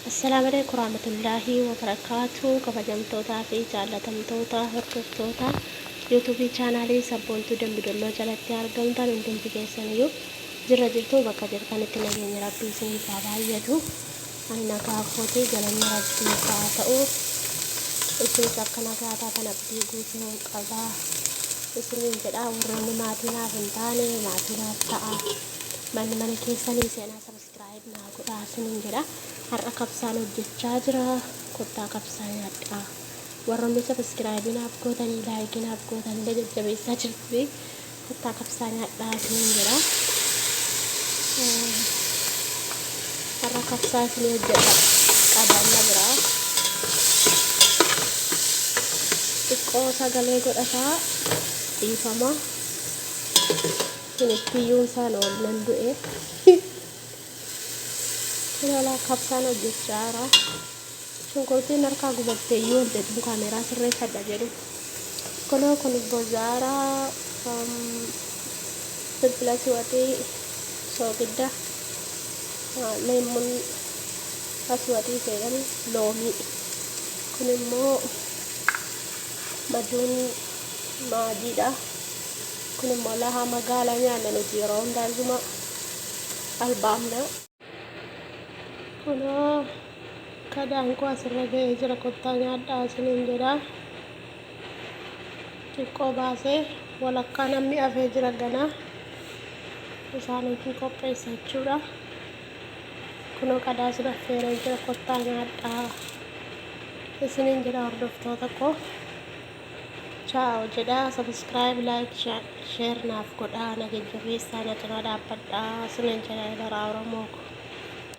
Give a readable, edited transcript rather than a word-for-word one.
Assalaamu alaikum warahmatullaahi wabarakaatu. Kabajamtootaa fi jaallatamtoota hordoftoota yuutuubii chaanaalii Sabboontuu Dambidolloo jalatti argamtan hundumti keessaniyyuu jirra jirtu, bakka jirtanitti nageenya Rabbii isiniif haa baay'atu. Ani nagaa kooti, galanni Rabbiif haa ta'u. Isinis akka nagaa taatan abdii guutuu qaba isiniin jedha. Warroonni maatii naaf hin taane maatii naaf ta'a. Manni mana keessanii seenaa, subscribe naa godhaa isiniin jedha. Har'a kabsaan hojjechaa jira. Kottaa kabsaa nyaadhaa. Warroonni subscribe naaf gootanii, like naaf gootanii na jajjabeessaa jirti. Kottaa kabsaa nyaadhaa isiniin jedha. Har'a kabsaa isinii hojjedha. Qadaan na biraa. Xiqqoo sagalee godhataa, dhiifama. Isinitti iyyuun isaan ool nan du'e. Ilaalaa, kabsaan hojjechaa jira. Shunkurtiin harkaa gubattee iyyuu ol jedhu, kaameeraa sirreeffadha jedhu. Kunoo kun bozaara, filfila siwaxii, soogidda, leemmun aswaxii jedhamu, loomii. Kun immoo majuun maajiidha. Kun immoo lahaa magaalaa nyaanna nuti yeroo hundaa, isuma albaamna. Kunoo kadaan koo asirra ga'ee jira, kottaa nyaadhaa isiniin jedha. Xiqqoo baasee walakkaa namni hafee jira, ganaa isaaniifin qopheessa jechuudha. Kunoo qadaa isin affeeree jira, kottaa nyaadhaa isiniin jedha hordoftoota koo. Ciao jedha, subscribe, like, share naaf godhaa, na jajjabeessaa, na cinaa dhaabbadhaa isiniin jedha, daraa Oromoo koo.